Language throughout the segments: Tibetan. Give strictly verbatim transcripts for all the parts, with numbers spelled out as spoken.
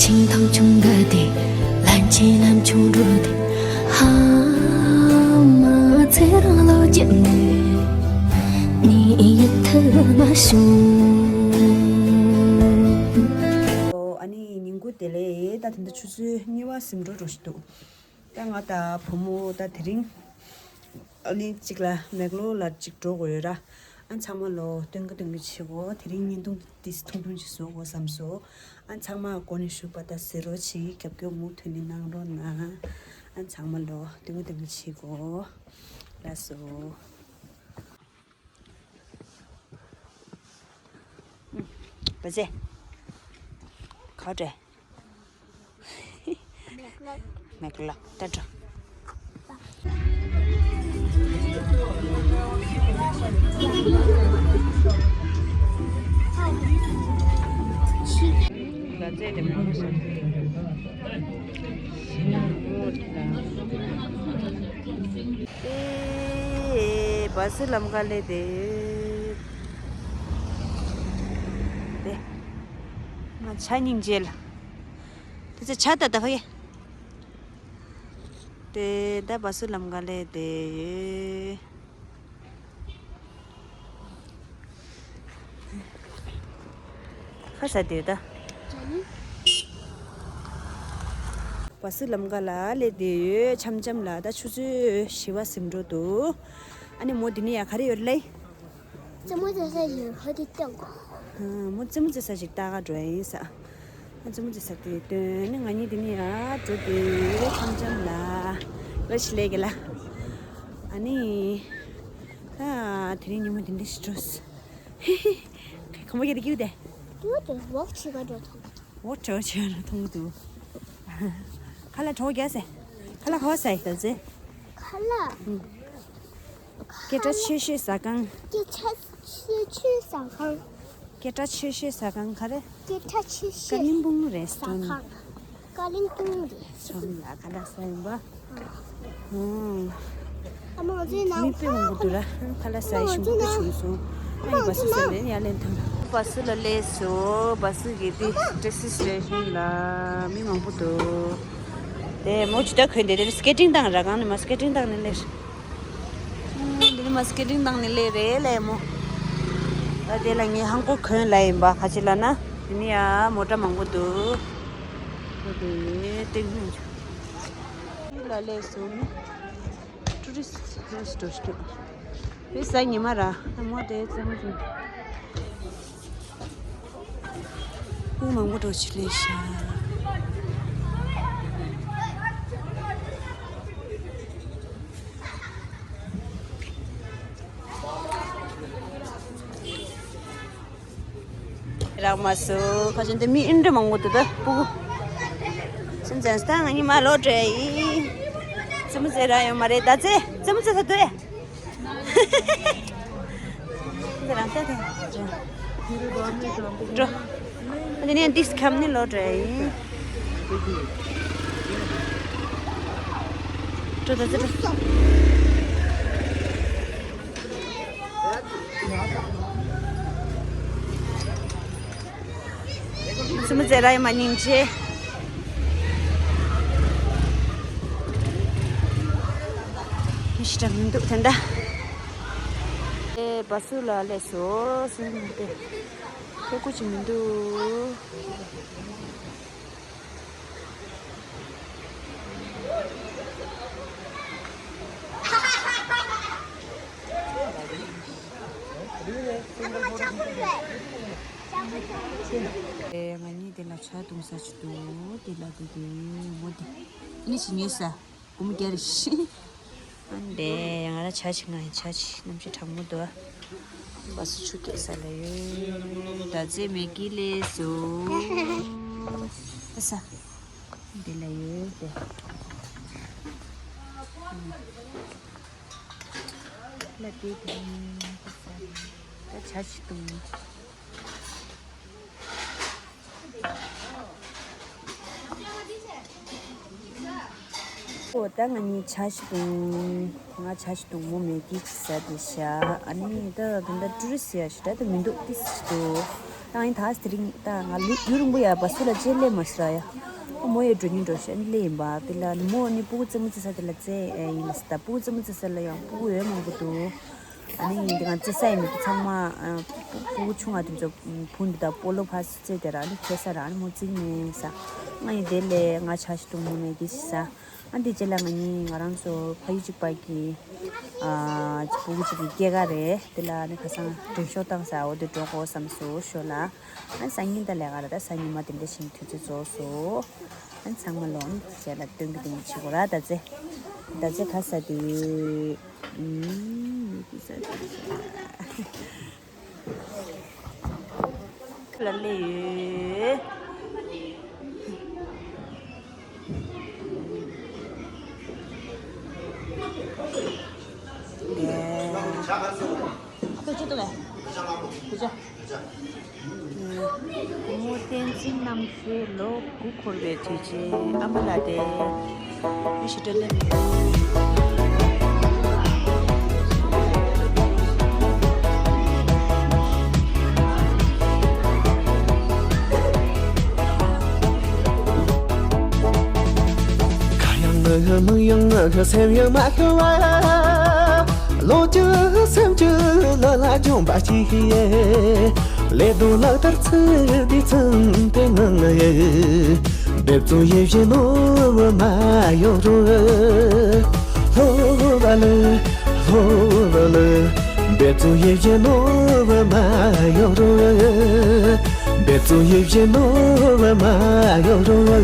ཆིང་ཐང་ཆུང་ག་དེ། ལན་ཆེ་ལན་ཆུང་འགྲོ་དེ། ཧ་མ་ཚེ་རང་ལོ་བརྒྱབ་ནས། ནི་ཡིད་ཐུ་མ་བྱུང་། ཨོ། ཨ་ནི་ཉིན་གུང་བདེ་ལེགས། ད་དེ་འདྲ་ཆུ་ཚོད་གཉིས་པ་ཟིན་འགྲོ་འགྲོ་ཞིག་འདུག་ད་ང་དང་བུ་མོ་ད་དེ་རིང་ཨ་ནི་གཅིག་ལ་མེག་ལོར་ལ་གཅིག་འགྲོ་དགོས་ཡོད་ར། ཨ་ཚང་མ་ལོ་སྟོན་ག་སྟོན་ག་བྱེད་དགོས། དེ་རིང་བརྙན་ཐུང་ཏིས་ཐུང་ཐུང་ཅིག་བཟོ་དགོས་བསམ་སོང་། ཨ་ཚང་མ་གོ་ནས་ཞུགས་པ་དང་གཟིགས་རོགས་བྱེད། རྒྱབ་སྐྱོར་མུ་མཐུད་ནས་གནང་རོགས་གནང་། ཨ་ཚང་མ་ལོ་སྟོན་ག་སྟོན་ག་བྱེད་དགོས། ལགས་སོ། བ་ཟེ། ག་རེ། མེག་ལོར་ལྟ་འགྲོ། ཨེ། བ་སུ་ལམ་ཀ་ལས་དེ། དེ། ང་ཆ་སྙིང་རྗེ་ལ། དེ་ཚེ་ཆ་ད་ད་ཕ་གི། དེ་ད་བ་སུ་ལམ་ཀ་ལས་དེ། ཁ་ས་དེ་ད། བ་སུ་ལམ་ཀ་ལ་སླེབས་བསྡད་ཡོད། འཆམ་འཆམ་ལ་ད་ཆུ་ཚོད་བཞི་པ་ཟིན་འགྲོ་འདུག་ཨ་ནི་མོ་འདི་ནས་ཡ་ག་རེ་ཡོད་ལེ། རྩེད་མོ་རྩེ་ས་ཡོད་ཧ་དེ་སྟོན་གོ། ཨ་མོ་རྩེད་མོ་རྩེ་ས་ཞིག་ལྟ་ག་འགྲོ་ཡིན་ས། ཨ་རྩེད་མོ་རྩེ་ས་དེ་སྟོན་ནི་ང་གཉིས་འདི་ནས་ཡ་འགྲོ་དེ་འཆམ་འཆམ་ལ། ལོ་ཞིག་ལས་གི་ལ། ཨ་ནི། ཨ་དེ་རིང་ཉིན་མོ་འདི་འདྲ་ཞིག་འགྲོ་སོང་། ཁམ་བུ་གི་དེ་ཀྱུ་དེ། ཀྱུ་དེ་ཝོག་བྱེད་ག་འགྲོ་ཐང་། ཝོག་འགྲོ་བྱེད་ག་འགྲོ་ཐང་དུ། ཁ་ལག་གྲོགས་རྒྱག་སེ། ཁ་ལག་ག་བ་ཟ་ཡི་ད་ཟེ། ཁ་ལག་ཨུ། སྐད་གྲགས་ཆེ་ཤོས་ཟ་ཁང་། སྐད་གྲགས་ཆེ་ཤོས་ཟ་ཁང་། སྐད་གྲགས་ཆེ་ཤོས་ཟ་ཁང་ག་རེ། སྐད་གྲགས་ཆེ་ཤོས་ཀ་ལིང་པུང་རེ་སི་ཊོ་རན། ཟ་ཁང་། ཀ་ལིང་པུང་རེ་སི་ཊོ་རན་ལ་ཁ་ལག་ཟ་ཡིན་པ། ཨུ། ཨ་མ་ང་ཚོའི་ནང་མི་དཔེ་མང་པོ་འདུག་ར། ཁ་ལག་ཟ་ཡི་ཞིམ་པོ་བྱུང་སོང་། ཨ་ཡི་བ་སུ་ཟེར་ནས་ཡར་ལེན་ཐང་། བ་སུ་ལ་སླེབས་སོང་། བ་སུ་གི་དེ་ཊེ་སི་སི་ཊེ་ཤན་ལ་མི་མང་པོ་འདུག་དེ་མོ་ཇི་ལྟར་གོན་དེ་དེ་སི་ཀེ་ཊིང་བཏང་ར། གང་ནས་མ་སི་ཀེ་ཊིང་བཏང་ནས་སླེབས། འདི་ནས་མ་སི་ཀེ་ཊིང་བཏང་ནས་སླེབས་རེད་ལས་མོ། ད་དེ་ལ་ངས་ཧང་གོ་གོན་ལ་ཡིན་པ། ག་ཅི་ལ་ན་འདི་ནས་ཡ་མོ་ཊ་མང་པོ་འདུག་དེ་སྟེང་ལ་སླེབས་སོང་། ཊུ་རི་སི་ཊི་ཊུ་རི་སི་ཊི་ཊུ་རི་སི་ཊི་དེ་ས་ཉི་མ་ར་ད་མོ་དེ་ཙམ་ཙམ། ཁོང་མང་པོ་འགྲོ་ཆེད་ལས་ཤག་རག་མ་སོང་། ཁ་ཆེན་དེ་མི་ཨིན་འདྲ་མང་པོ་འདུག་ད་སྤུ་གུ། སེམས་ཅན་ད་ང་གཉིས་མ་ལོག་འདྲ་ཡིན། རྩེད་མོ་རྩེ་རག་ཡོད་མ་རེད། ད་ཚེ་རྩེད་མོ་རྩེ་ས་འདུག་ཨེ། འདི་རང་ས་དེ་འགྲོ། འདི་ནས་ཏིས་ཁམ་ནི་ལོ་འདྲ་ཡིན། འགྲོ་ད་ཚེ་འགྲོ། རྩེད་མོ་རྩེ་རག་ཡོད་མ་སྙིང་རྗེ། མི་ཞིག་འདྲ་མི་འདུག་དེ་འདྲ། ཨེ་བ་སུ་ལ་སླེབས་སོང་། སུ་མི་འདུག་ཁོ་ཀུ་ཅི་མི་འདུག་ཨེ་ང་གཉིས་དེ་ལ་ཇ་བཏུང་ས་ཅིག་འདུག་དེ་ལ་དེ་དེ་མོ་དེ་ནི་ཞིག་ཉོས་ས། སྒོར་མོ་བརྒྱ་རེ་བཞི། ཨ་འདྲེ་ང་ར་ཇ་ཞིག་ང་ཡི་ཇ་ཞིག་གནམ་གཤིས་གྲང་མོ་འདུག་བ་སུ་ཆུ་སྐྱེས་ས་ལ་ཡོད། ད་ཚེ་མེ་གི་ལས་སུ། ཨ་ས། འདི་ལ་ཡོད་དེ། ལ་དེ་དེ། ད་ཇ་ཞིག་བཏུང་། ཨོ་ད་ང་གཉིས་ཇ་ཞིག་བཏུང་། ང་ཇ་ཞིག་བཏུང་། མོ་མེ་གི་ཟ་དེ་ཤ། ཨ་ནི་ད་ད་ད་ཏུ་རི་སི་ཡ་ཞིག་ད་ད་མི་འདུག་ཏི་སི་ཞིག་འདུག་ད་ཡིན་ད་དེ་རིང་ད་ང་ལུས་རྒྱུན་རིང་པོ་ཡ་བ་སུ་ལ་ཅེ་ལེ་མ་སི་ར་ཡ། ཨ་མོ་ཡ་འགྲོ་ཉིན་འགྲོ་ཤ་ལེ་ཡིན་པ་དེ་ལ་ནི་མོ་ནི་སྤུ་གུ་རྩེད་མོ་རྩེ་ས་དེ་ལ་རྩེ་ཨེ་ཡིན་ལ་སི་ད་སྤུ་གུ་རྩེད་མོ་རྩེ་ས་ལ་ཡང་སྤུ་གུ་ཡོད་མང་པོ་འདུག་ཨ་ནི་ཡིན་དེ་ང་རྩེ་ས་ཡིན་མི་དེ་ཚང་མ་ཨ་སྤུ་གུ་ཆུང་ང་དེ་ཚོ་བུ་འདི་ད་སྤོ་ལོ་ཕ་སི་རྩེ་དེ་ར་ཨ་ནི་ཁེ་ས་ར་ཨ་ནི་མོ་རྩེ་ཉན་ས། ང་ཡིན་དེ་ལས་ང་ཆ་ཤི་ཏུ་མོ་ནས་དེ་ཤི་ས། ཨ་འདི་རྗེས་ལ་ང་གཉིས་ང་རང་ཚོ་ཕ་ཡུལ་གཅིག་པ་གི་ཨ་སྤུ་གུ་གཅིག་གི་སྐྱེས་སྐར་རེད། དེ་ལ་ཨ་ནི་ཁ་སང་མགྲིན་ཤོག་བཏང་ས་འོ་དེ་འགྲོ་དགོས་བསམ་སོང་ཞོ་ལ། ཨ་སང་ཉིན་ད་ལས་ཀ་ར་ད་སང་ཉིན་མ་དེ་འདྲ་ཞིག་དུས་ཚོད་རྫོགས་སོང་། ཨ་ཚང་མ་ལོ་ཨ་རྗེས་ལ་སྟོན་གི་སྟོན་གི་བྱེད་དགོས་ར་ད་ཚེ། ད་ཚེ་ཁ་ས་དེ་ཨུམ་མི་དེ་ས་དེ་ས། ལ་ལེ་ཡོད། ཨ་ཕ་ཅི་ཏུ་ལེ། ཕ་ཅ། བུ་མོ་བསྟན་འཛིན་རྣམ་དཔྱོད་ལོ་དགུ་འཁོར་བའི་དུས་ཆེན་ཨ་མ་ལགས་ཏེ། མི་ཞིག་སྤྲད་ལེ་མི་འདུག་ཁ་ཡང་ངུ་མིག་ཡང་ངུ་སེམས་ཡང་མ་ཤོར་བ། ལོ་བཅུ་སེམས་བཅུ་ལོ་ལ་འཇོམས་པ་ཞིག་ཡེ། ལས་དོན་ལག་བསྟར་ཚུལ་འདི་ཚུན་དེ་ངང་ཡེ། འབེབས་བཙོང་ཡེ་བཞིན་ནོར་བུ་མ་ཡོང་རུང་། ལྷོ་བ་ལུ་ལྷོ་བ་ལུ། འབེབས་བཙོང་ཡེ་བཞིན་ནོར་བུ་མ་ཡོང་རུང་། འབེབས་བཙོང་ཡེ་བཞིན་ནོར་བུ་མ་ཡོང་རུང་།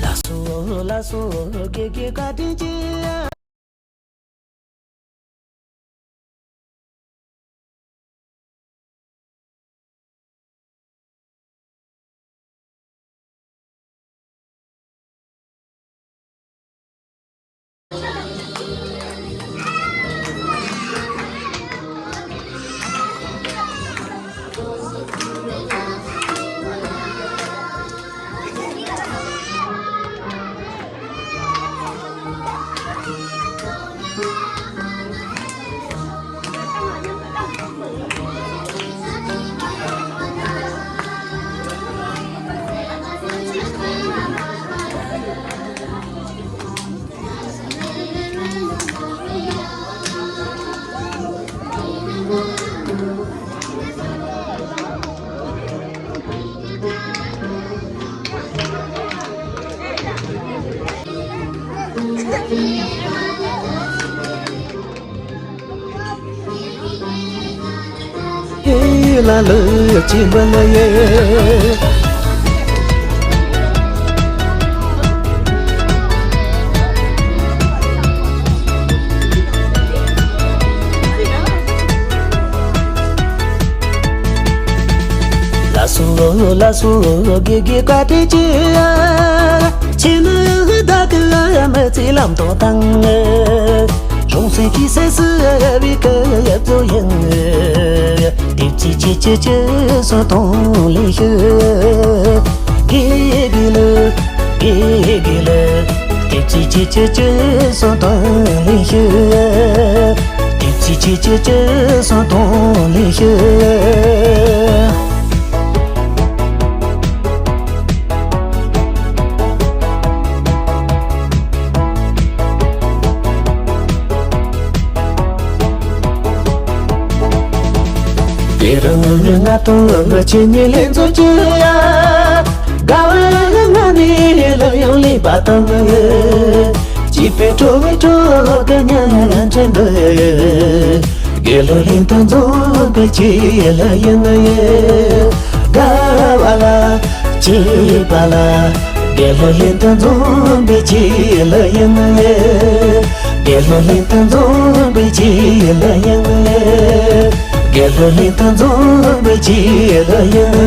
ལགས་སོ་ལགས་སོ་དགེ་དགེ་བཀའ་དྲིན་ཆེ། ལ་ལུ་ཅི་མ་ལ་ཡེ། ལགས་སོ་ལགས་སོ་དགེ་དགེ་བཀའ་དྲིན་ཆེ། ཁྱེད་ནི་བདག་གི་མི་ཚེ་ལམ་སྟོན་དང་། གཞུང་སྲིད་ཀྱི་སྲས་སུ་བའི་སྐུ་གཙོ་ཡིན། དེབ་ཚིག་ཆེ་ཆེ་ཆེ་སོ་དང་ལེན་ཞུ། དགེ་དགེ་ལུ། དགེ་དགེ་ལུ། དེབ་ཚིག་ཆེ་ཆེ་ཆེ་སོ་དང་ལེན་ཞུ། དེབ་ཚིག་ཆེ་ཆེ་ཆེ་སོ་དང་ལེན་ཞུ། དེ་རིང་ང་དང་ཁྱེད་གཉིས་ལས་མཛོད་ཀྱི་ཡ། དགའ་བ་ང་ནི་ལ་ཡང་ལས་པ་དང་། སྐྱིད་པའི་བྲོ་བའི་བྲོ་གི་ཉ་ཆེན་པོ། དགེ་སློང་ལྷན་དུ་འཛོམས་པའི་ཆེད་ལ་ཡིན་ནོ། དགའ་བ་ལ་སྐྱིད་པ་ལ། དགེ་སློང་ལྷན་དུ་འཛོམས་པའི་ཆེད་ལ་ཡིན་ནོ། དགེ་སློང་ལྷན་དུ་འཛོམས་པའི་ཆེད་ལ་ཡིན་ནོ། དགེ་སློང་ལྷན་དུ་འཛོམས་པའི་ཆེད་ལ་ཡིན་ནོ།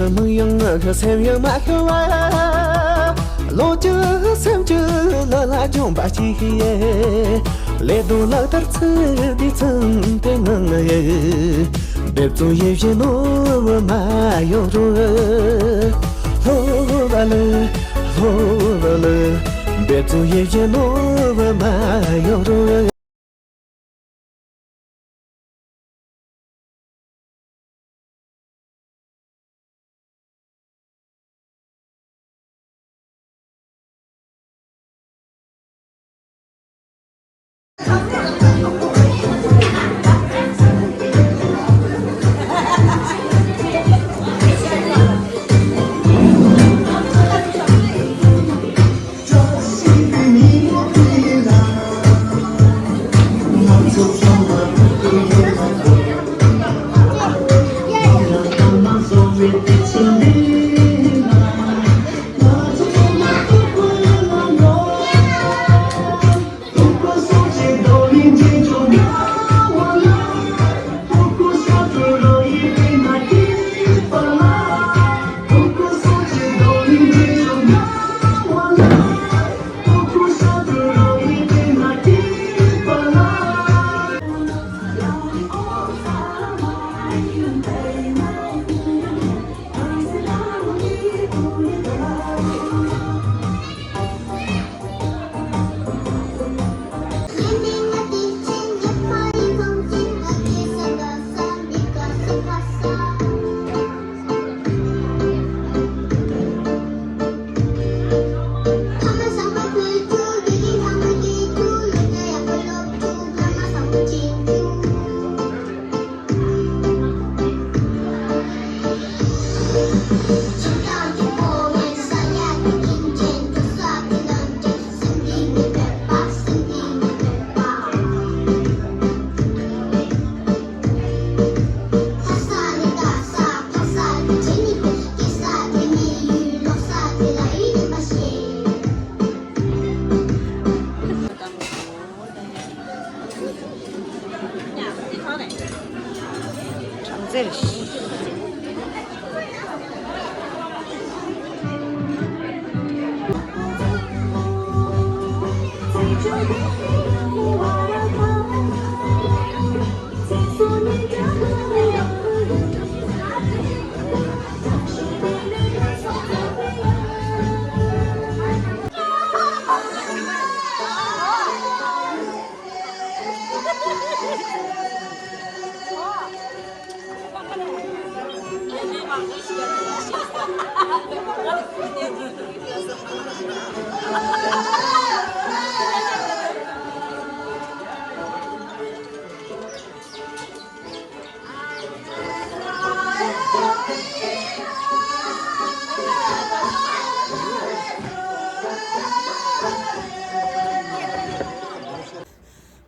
མིག་ཡང་སེམས་ཡང་མ་ཤོར་བ། བློ་ཅིག་སེམས་ཅིག་ལ་ལ་འཇོམས་པ་ཅིག་ཡེ། ལས་དོན་ལག་བསྟར་ཚུལ་འདི་ཚང་དེ་ངང་ཡེ། འབེབས་བཙོང་ཡེ་བཞིན་ནོར་བུ་མ་ཡོང་རུང་། ལྷོ་བ་ལ། ལྷོ་བ་ལ། འབེབས་བཙོང་ཡེ་བཞིན་ནོར་བུ་མ་ཡོང་རུང་།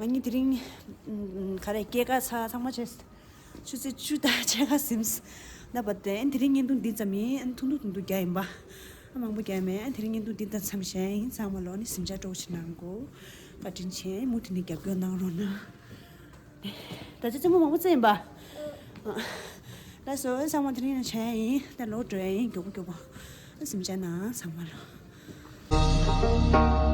ང་གཉིས་དེ་རིང་ག་རེ་སྐྱེས་སྐར་ཚང་མ་བྱས། ཆུ་ཚོད་བཅུ་དང་ཕྱེད་ཀ་ཟིན། ད་བར་དུ་དེ་རིང་བརྙན་ཐུང་འདི་ཙམ་ཡིན། ཐུང་ཐུང་ཐུང་ཐུང་རྒྱག་ཡིན་པ། ཨ་མང་པོ་རྒྱག་མེད། དེ་རིང་བརྙན་ཐུང་འདི་ཙམ་བཞག་ཡིན། ཚང་མ་ལོ་ནི་གཟིམ་འཇག་སྤྲོ་བོ་ཞིག་གནང་དགོས། བཀའ་དྲིན་ཆེ། མུ་མཐུད་ནས་རྒྱབ་སྐྱོར་གནང་རོགས་གནང་། ད་ཆ་རྩེད་མོ་མང་པོ་རྩེས་ཡིན་པ། ལགས་སོ། ཚང་མ་དེ་རིང་ཡང་བྱ་ཡ་ཡིན། ད་ལོག་འགྲོ་ཡ་ཡིན། མགྱོགས་པོ་མགྱོགས་པོ། གཟིམ་འཇག་གནང་། ཚང་མ་ལོ།